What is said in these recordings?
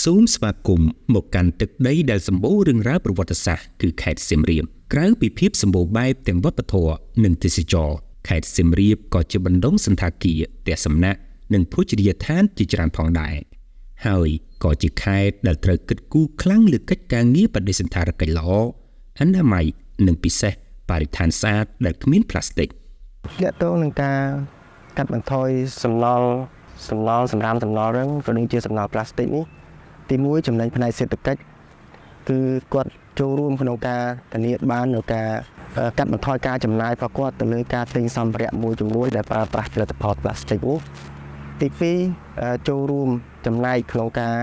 សូមស្វាគមន៍មកកាន់ទឹកដីដែលសម្បូររឿងរ៉ាវប្រវត្តិសាស្ត្រគឺខេត្តសៀមរាបក្រៅពីភាពសម្បូរបែបទាំងវប្បធម៌និងទេសចរណ៍ខេត្តសៀមរាបក៏ជាបណ្ដុំសណ្ឋាគារផ្ទះសំណាក់និងភោជនីយដ្ឋានជាច្រើនផងដែរហើយក៏ជាខេត្តដែលត្រូវគិតគូរខ្លាំងលើកិច្ចការងារបដិសណ្ឋារកិច្ចល្អអនាម័យនិងពិសេសបរិស្ថានស្អាតដែលគ្មានប្លាស្ទិក ទាក់ទងនឹងការកាត់បន្ថយសំណល់សំណល់សម្រាមសំណល់ហ្នឹងក៏ដូចជាសំណល់ប្លាស្ទិកនេះទីមួយចំណេញផ្នែកសេដ្ឋកិច្ចគឺគាត់ចូលរួមក្នុងការធានាបាននៅការកាត់បន្ថយការចំណាយរបស់គាត់ទៅលើការទិញសម្ភារៈមួយចំនួនដែលប្រើប្រាស់ផលិតផលប្លាស្ទិកនេះទី2ចូលរួមចំណែកក្នុងការ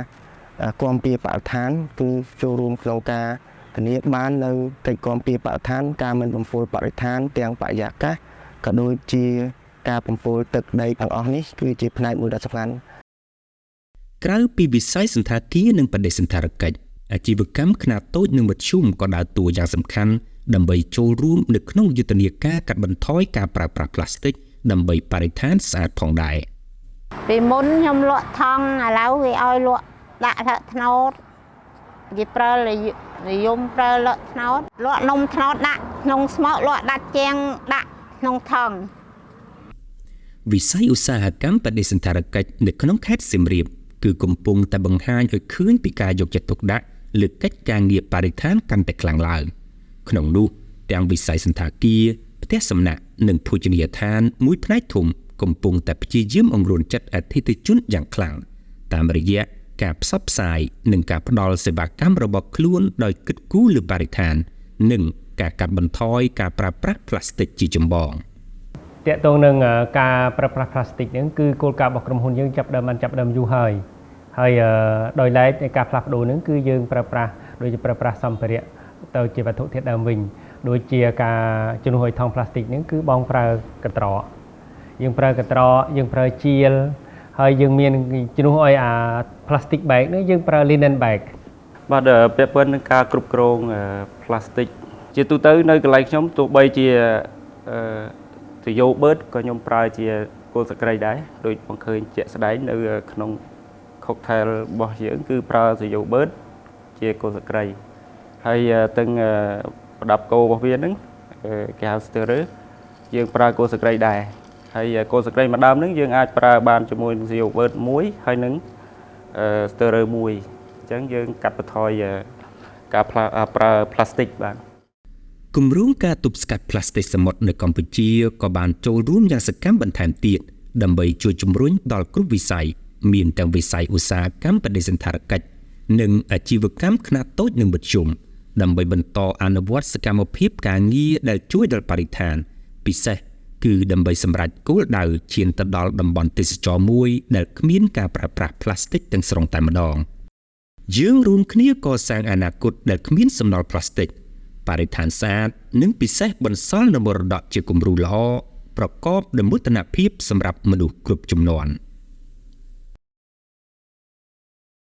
គាំពារបរិស្ថានគឺចូលរួមក្នុងការធានាបាននៅកិច្ចគាំពារបរិស្ថានការមិនបំពុលបរិស្ថានទាំងបរិយាកាសក៏ដូចជាការបំពុលទឹកដីទាំងអស់នេះគឺជាផ្នែកមួយដ៏សំខាន់ ក្រៅពីវិស័យសណ្ឋាគារនិងបដិសណ្ឋារកិច្ចអាជីវកម្មខ្នាតតូចនិងមធ្យមក៏ដើរតួយ៉ាងសំខាន់ដើម្បីចូលរួមនៅក្នុងយុទ្ធនាការកាត់បន្ថយការប្រើប្រាស់ប្លាស្ទិកដើម្បីបរិស្ថានស្អាតផងដែរ ពីមុនខ្ញុំលក់ថង់ឥឡូវគេឲ្យលក់ដាក់ស្លឹកត្នោតគេប្រើនិយមប្រើលក់ត្នោតលក់នំត្នោតដាក់ក្នុងស្មុកលក់ដាច់ជាងដាក់ក្នុងថង់ វិស័យឧស្សាហកម្មបដិសណ្ឋារកិច្ចនៅក្នុងខេត្តសៀមរាបគឺកំពុងតែបង្ហាញឲ្យឃើញពីការយកចិត្តទុកដាក់លើកិច្ចការងារបរិស្ថានកាន់តែខ្លាំងឡើងក្នុងនោះទាំងវិស័យសណ្ឋាគារផ្ទះសំណាក់និងភោជនីយដ្ឋានមួយផ្នែកធំកំពុងតែព្យាយាមអង្រួនចិត្តអតិថិជនយ៉ាងខ្លាំងតាមរយៈការផ្សព្វផ្សាយនិងការផ្ដល់សេវាកម្មរបស់ខ្លួនដោយគិតគូរលើបរិស្ថាន និងការកាត់បន្ថយការប្រើប្រាស់ប្លាស្ទិកជាចម្បង ទាក់ទងនឹងការប្រើប្រាស់ប្លាស្ទិកហ្នឹងគឺគោលការណ៍របស់ក្រុមហ៊ុនយើងចាប់ដើមបានចាប់ដើមយូរហើយហើយដោយឡែកនៃការផ្លាស់ប្ដូរហ្នឹងគឺយើងប្រើប្រាស់ដូចជាប្រើប្រាស់សម្ភារៈទៅជាវត្ថុធាតុដើមវិញដូចជាការជំនួសឲ្យថង់ប្លាស្ទិកហ្នឹងគឺបងប្រើកន្ត្រកយើងប្រើកន្ត្រកយើងប្រើជាលហើយយើងមានជំនួសឲ្យអា plastic bag នេះយើងប្រើ linen bag បាទពាក់ព័ន្ធនឹងការគ្រប់គ្រងផ្លាស្ទិកជាទូទៅនៅកន្លែងខ្ញុំទោះបីជាទុយោបឺតក៏ខ្ញុំប្រើជាគល់ស្លឹកគ្រៃដែរដូចបងឃើញជាក់ស្ដែងនៅក្នុង cocktail របស់យើងគឺប្រើទុយោបឺតជាគល់ស្លឹកគ្រៃហើយទាំងប្រដាប់កោរបស់វាហ្នឹងគេហៅ stirrer យើងប្រើគល់ស្លឹកគ្រៃដែរហើយគល់ស្លឹកគ្រៃមួយដើមហ្នឹងយើងអាចប្រើបានជាមួយនឹងទុយោបឺតមួយហើយនឹង stirrer មួយអញ្ចឹងយើងកាត់បន្ថយការប្រើផ្លាស្ទិកបាទ គម្រោងការទប់ស្កាត់ប្លាស្ទិកសមុទ្រនៅកម្ពុជាក៏បានចូលរួមយ៉ាងសកម្មបន្ថែមទៀតដើម្បីជួយជំរុញដល់គ្រប់វិស័យមានទាំងវិស័យឧស្សាហកម្មបដិសណ្ឋារកិច្ចនិងអាជីវកម្មខ្នាតតូចនិងមធ្យមដើម្បីបន្តអនុវត្តសកម្មភាពការងារដែលជួយដល់បរិស្ថានពិសេសគឺដើម្បីសម្រេចគោលដៅឈានទៅដល់តំបន់ទេសចរមួយដែលគ្មានការប្រើប្រាស់ប្លាស្ទិកទាំងស្រុងតែម្ដងយើងរួមគ្នាកសាងអនាគតដែលគ្មានសំណល់ប្លាស្ទិកបរិស្ថានស្អាតនិងពិសេសបន្សល់នូវមរតកជាគំរូល្អប្រកបដោយមោទនភាពសម្រាប់មនុស្សគ្រប់ជំនាន់។